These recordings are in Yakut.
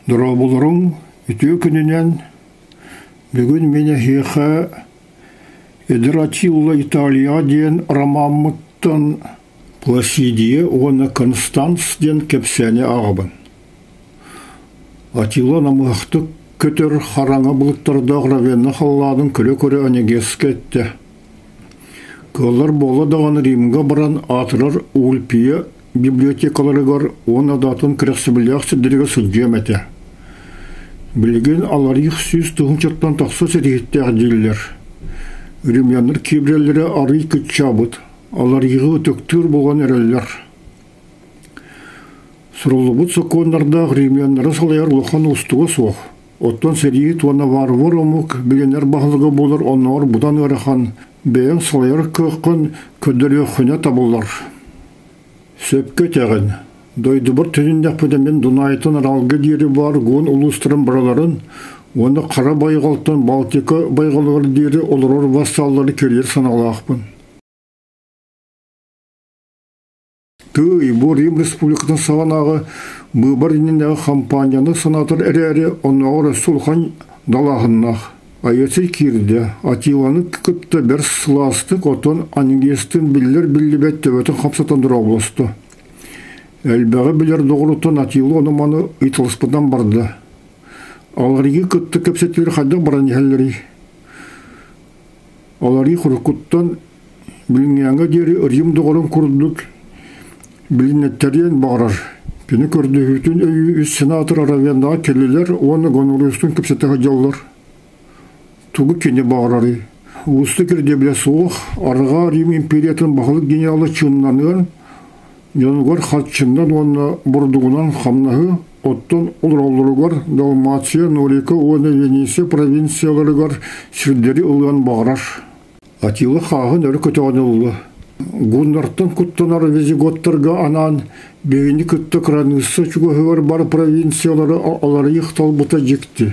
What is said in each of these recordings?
Дорооболоруҥ, үтүө күнүнэн! Бүгүн мин эһиэхэ «Эдэр Атилла Италияҕа» диэн ромаммыттан Пласидия уонна Констанс диэн кэпсээни ааҕабын. Атилла намыһахтык көтөр хараҥа былыттардаах Равенна халлаанын көрө-көрө Онегеска эттэ: «Кыаллар буолла даҕаны Римҥа баран аатырар Ульпия библиотекаларыгар уонна да атын кэрэхсэбиллээх сирдэригэр сылдьыам этэ. Билигин аларыйых 100 000-тан тахса сэрииһиттээх дииллэр. Римляннар киэбирэллэрэ арыый кыччаабыт, аларыйыгы ытыктыыр буолан эрэллэр. Суруллубут сокуоннардаах римляннары салайар улахан уустуга суох. Оттон сэрииһит уонна варвар омук билинэр баһылыга буолар оннооҕор быдан ыарахан, бэйэҥ салайар кыаххын көрдөрүөххүнэ табыллар. Сөпкө этэҕин. Дойдубар төнүннэхпинэ мин Дунаайтан Аралга диэри баар Гон улуустарын барыларын уонна Хара байҕалтан Балтика байҕалыгар диэри олорор вассаллары кэрийэр санаалаахпын. Тыый, бу Рим Республикатын саҕанааҕы быыбар иннинээҕи хампаанньаны санатар эрээри, оннооҕор өссө улахан далааһыннаах. Айыцый киирдэ, Атиланы кытта бэрт сылаастык, оттон Ангестын биллэр-биллибэт төбөтүн хамсатан дорооболосто. Элбэҕи билэр доҕоруттан Атила ону-маны ыйыталаспытынан барда. Аларыйы кытта кэпсэтиилэр хайдах баран иһэллэрий? Аларый уруккуттан билиҥҥээҥҥэ диэри Рим доҕорун курдук билиннэттэриэн баҕарар. Кини көрдөһүүтүн өйүү үс сенатор Равеннаҕа кэллилэр уонна Гонориустуун кэпсэтэ сылдьаллар. Тугу кини баҕарарый? Уустук ирдэбилэ суох, Арҕаа Рим империятын баһылык генерала чыннаныан, дьонугар харчыннан уонна бурдугунан хамнаһы, оттон олороллоругар Далмация, Норика уонна Венеция провинцияларыгар сирдэри ылыан баҕарар. Атила хааһын өрө көтөҕөн ылла. Гуннартан куттанар визиготтарга анаан биһигини кытта кыраныысса чугаһыгар бар провинциялары аларыйых талбыта дьикти.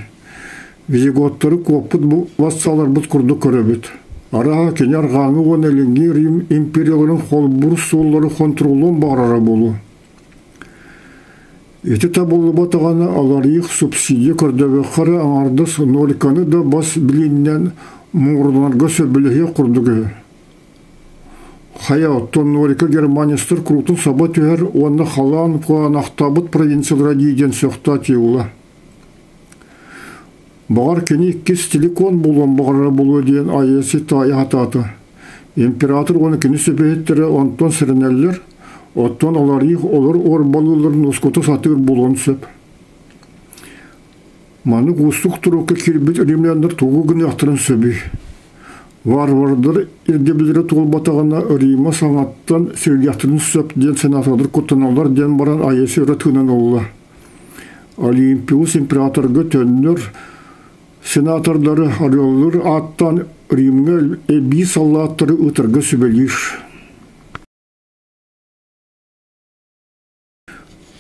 Визиготтары куоппут вассаларбыт курдук көрөбүт. Арааһа кини арҕааҥы уонна илиҥҥи Рим империяларын холбуур суоллары хонтуруоллуон баҕарара буолуо. Ити табыллыбатаҕына аларыйых субсидия көрдөбөххө эрэ аҥаардас ноликаны да бас билииннэн муҥурданарга сөбүлэһиэх курдук үһү. Хайа, оттон Норика германецтар куруутун саба түһэр уонна халаан кураанахтаабыт провинциялара дии диэн сөхтө Атилла. Баҕар кини иккис Стиликон буолуон баҕарара буолуо диэн Айеси таайа сатаата. Император уонна кини сүбэһиттэрэ онтон сэрэнэллэр, оттон аларыйых олор уорбалыылларын ускута сатыыр буолуон сөп. Маннык уустук турукка киирбит римляннар тугу гыныахтарын сөбүй? Варвардар ирдэбиллэрэ туолбатаҕына Рима саҥаттан сиргиэхтэрин сөп диэн сенатордар куттаналлар диэн баран Айеси өрө тыынан ылла. Олимпиус императорга төннөр сенатордары арыаллыыр ааттаан Римҥэ эбии саллааттары ыытарга сүбэлиир.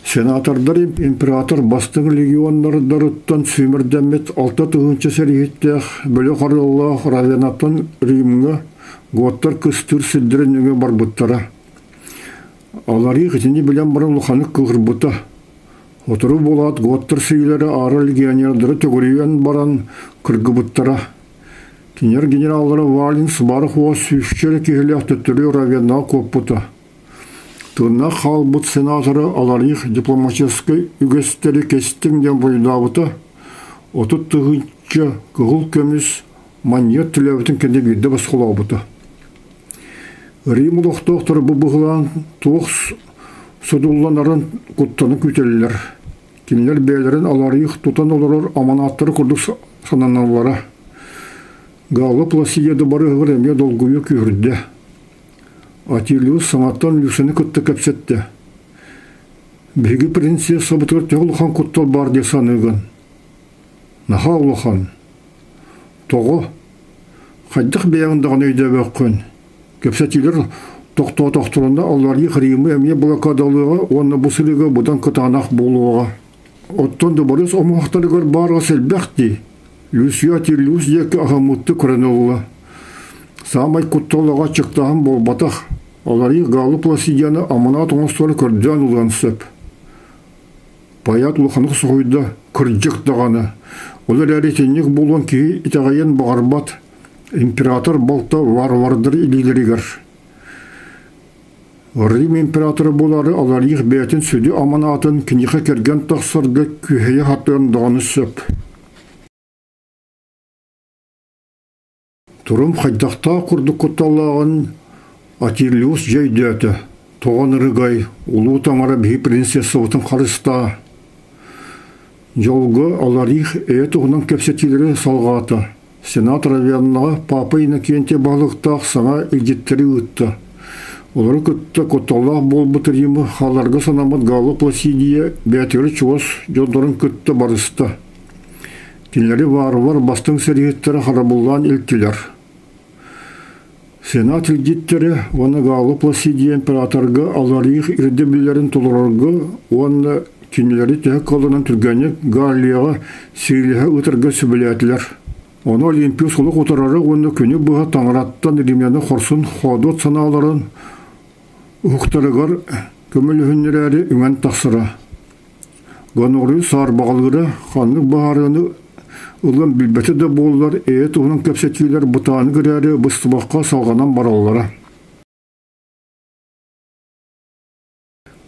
Сенатордар император бастыҥ легионнарыттан сүүмэрдэммит 6000 сэрииһиттээх бөлөх арыаллаах Равенаттан Римҥэ готтар кыстыыр сирдэрин нөҥүө барбыттара. Аларих итини билэн баран улаханнык кыыһырбыта. Сотору буолаат готтар сиилэрэ аара легионердары төгүрүйэн баран кыргыбыттара. Кинилэр генераллара Валин Субаров уос сүүсчэ эрэ киһилээх төттөрү Равеннаҕа куоппута. Тыыннаах хаалбыт сенаторы Аларих дипломатическай үгэстэри кэстиҥ диэн буруйдаабыта. 30 000 кыһыл көмүс манньыат төлөөбүтүн кэннэ биирдэ босхолообута. Рим олохтоохторо бу быһылаан туох содулланарын куттана күүтэллэр. Кинилэр бэйэлэрин аларыйых тутан олорор аманааттары курдук сананаллара. Галла Пласида барыһыгар эмиэ долгуйуу күүһүрдэ. Атилиус саҥаттан Люсяны кытта кэпсэттэ. Биһиги принцессабытыгар төһө улахан куттал баар дии саныыгын? Наһаа улахан. Тоҕо? Хайдах бэйэҕин даҕаны өйдөөбөккүн. Кэпсэтиилэр тохтоотохторуна алларыы Римы эмиэ блокадалыаҕа уонна бу сырыыга быдан кытаанах буолуоҕа. Оттон дыбарыас омуһахтарыгар баар ас элбэх дии. Люция Тиллиус диэки аһыммыттыы көрөн ылла. Саамай кутталлаҕа аччыктааһын буолбатах. Аларыы Галлы Пласидияны аманаат оҥосторо көрдөөн ылыан сөп. Поэт улаханнык соһуйда, кырдьык даҕаны. Ол эрээри итинник буолуон киһи итэҕэйиэн баҕарбат. Император балта варвардар илиилэригэр. Рим императора буолаары Аларих бэйэтин сүдү аманаатын киниэхэ кэргэн тахсарга күһэйэ сатыан даҕаны сөп. Турум хайдахтаах курдук кутталлааҕын Атиллиус дьэ өйдөөтө. Тоҕо ынырыгай, улуу таҥара биһи принцессабытын харыстаа. Дьолго Аларих эйэ туһунан кэпсэтиилэри салҕаата. Сенат Равеннаҕа Папа Иннокентий баһылыктаах саҥа илдьиттэри ыытта. Олору кытта кутталлаах буолбут Римы хааларга санаммыт Галла Пласидия бэйэтигэр чугас дьоннорун кытта барыста. Кинилэри варвар бастыҥ сэрииһиттэрэ харабыллаан илтилэр. Сенат илдьиттэрэ уонна Галла Пласидия императорга Аларих ирдэбиллэрин толорорго уонна кинилэри төһө кыалларынан түргэнник Галлияҕа сиилэһэ ыытарга сөбүлээтилэр. Ону Олимпиус олох утарара уонна күнү быһа таҥараттан римляны хорсун хоодуот санааларын уһуктарыгар көмөлөһүннэрээри үҥэн тахсара. Гонорий саарбаҕалыыра ханнык баһаарыны ылан билбэтэ да буоллар, эйэ туһунан кэпсэтиилэр бытаанык эрээри быстыбакка салҕанан бараллара.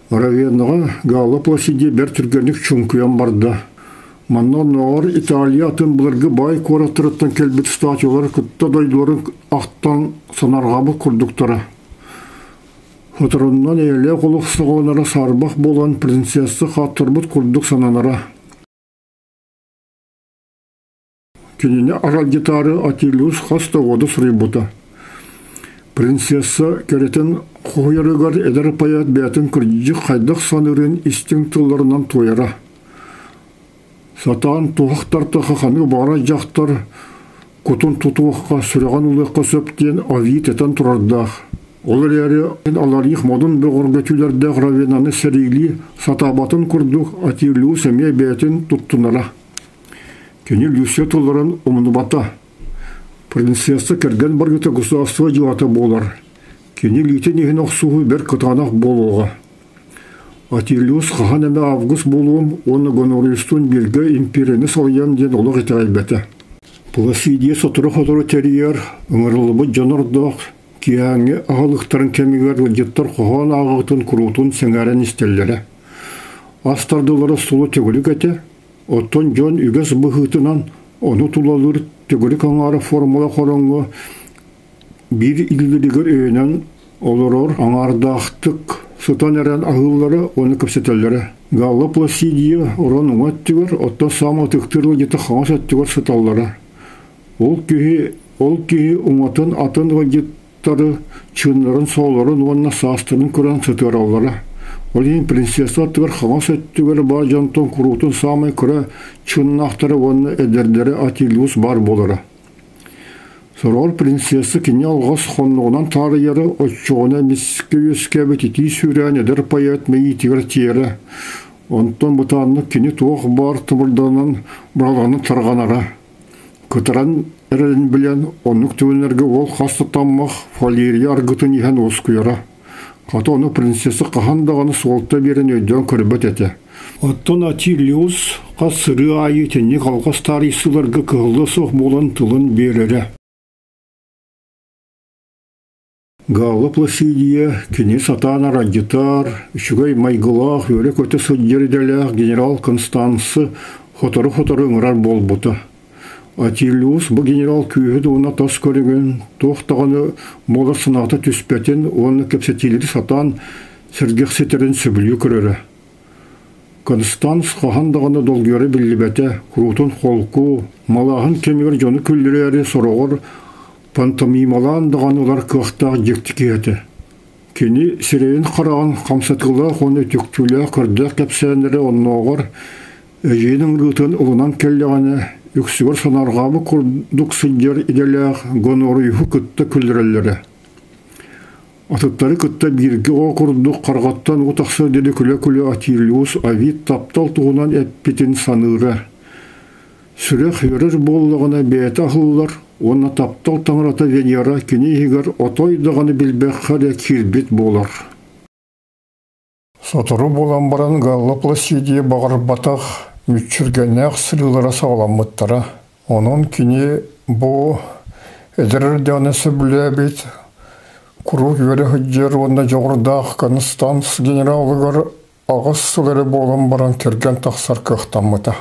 Равеннаҕа Галла Пласиди бэрт түргэнник чуҥкуйан барда. Манна оннооҕор Италия атын былыргы баай куораттарыттан кэлбит статуялар кытта дойдуларын ахтан санарҕаабыт курдуктара. Соторунан эйэлээх олох саҕаланара саарбах буолан принцесса хааттарбыт курдук сананара. Кинини аралдьытаары Атилиус хас да уоду суруйбута. Принцесса кэрэтин хоһуйарыгар эдэр поэт бэйэтин кырдьык хайдах саныырын истиҥ тылларынан туойара. Сатаан туһахтартаха ханнык баҕарар дьахтар кутун тутуохха, сүрэҕин ылыахха сөп диэн Овид этэн турардаах. Ол эрээри Аларих модун бөҕөргөтүүлэрдээх Равенаны сэриилии сатаабатын курдук Атилиус эмиэ бэйэтин туттунара. Кини Люция тылларын умнубата. Принцесса кэргэн баргыта государство дьыалата буолар. Кини илиитин иһин охсуһуу бэрт кытаанах буолуоҕа. Атилиус хаһан эмэ август буолуом уонна Гонориустуун бииргэ империяны салайыам диэн олох итэҕэйбэтэ. Пласидия сотору-сотору тэрийэр, ыҥырыллыбыт дьонордоох, киэһээҥҥи аһылыктарын кэмигэр ыалдьыттар хоһоон ааҕыытын куруутун сэҥээрэн истэллэрэ. Ас тардылара сулу төгүрүк этэ, оттон дьон үгэс быһыытынан ону тулалыыр төгүрүк аҥаара формула хороҥҥо биир илиилэригэр өйөнөн олорор аҥаардаахтык сытан эрэн аһыыллара уонна кэпсэтэллэрэ. Галла Пласидия орон уҥа өттүгэр, оттон саамай ытыктыыр ыалдьыта хаҥас өттүгэр сыталлара. Ол киһи ол киһи уҥатын атын ыалдьыттары чыыннарын-соолорун уонна саастарын көрөн сытыараллара. Ол иһин принцесса аттыгар хаҥас өттүгэр баар дьонтон куруутун саамай кыра чыыннаахтара уонна эдэрдэрэ Атилиус баар буолара. Сороҕор принцесса кини алҕас хонноҕунан таарыйара, оччоҕуна эмискэ үөскээбит итии сүүрээн эдэр поэт мэйиитигэр тиийэрэ. Онтон бытааннык кини туох баар тымырданан быраланан тарҕанара. Кытаран эрэрин билэн, оннук түгэннэргэ уол хас да таммах фалерия аргытын иһэн уоскуйара. Хата ону принцесса хаһан даҕаны суолта биэрэн өйдөөн көрбөт этэ. Оттон Атилиус хас сырыы аайы итинник алҕас таарыйсыыларга кыһалла суох буолан тылын биэрэрэ. Галла Пласидия кини сатаан аралдьытар, үчүгэй майгылаах, үөрэ-көтө сылдьар идэлээх генерал Констанцы сотору-сотору ыҥырар буолбута. Атилиус бу генерал күүһү уонна тас көрүҥүн, туох даҕаны буолар санаата түспэтин уонна кэпсэтиилэри сатаан сэргэхситэрин сөбүлүү көрөрө. Констанс хаһан даҕаны долгуйара биллибэтэ, куруутун холку, малааһын кэмигэр дьону күллэрээри сороҕор пантомималаан даҕаны ылар кыахтаах дьикти киһи этэ. Кини сирэйин-хараҕын хамсатыылаах уонна үтүктүүлээх көрдөөх кэпсээннэри оннооҕор эдьиийин ыҥырыытын ылынан кэллэҕинэ, үксүгэр санаарҕаабыт курдук сылдьар идэлээх Гоноруйуһу кытта күллэрэллэрэ. Атыттары кытта бииргэ оҕо курдук харҕаттан уу тахсар диэри күлэ-күлэ Атилиус Авид таптал туһунан эппитин саныыра. Сүрэх үөрэр буоллаҕына бэйэтэ аһыллар уонна таптал таҥарата Венера кини иһигэр отой даҕаны билбэххэ эрэ киирбит буолар. Сотору буолан баран Галла Пласидия баҕарбатах мүччүргэннээх сырыылара саҕаламмыттара. Онон кини бу эдэр эрдэҕинэ сөбүлээбит, куруук үөрэ сылдьар уонна дьоҕурдаах Констанс генералыгар аҕыс сыл эрэ буолан баран кэргэн тахсар кыахтаммыта.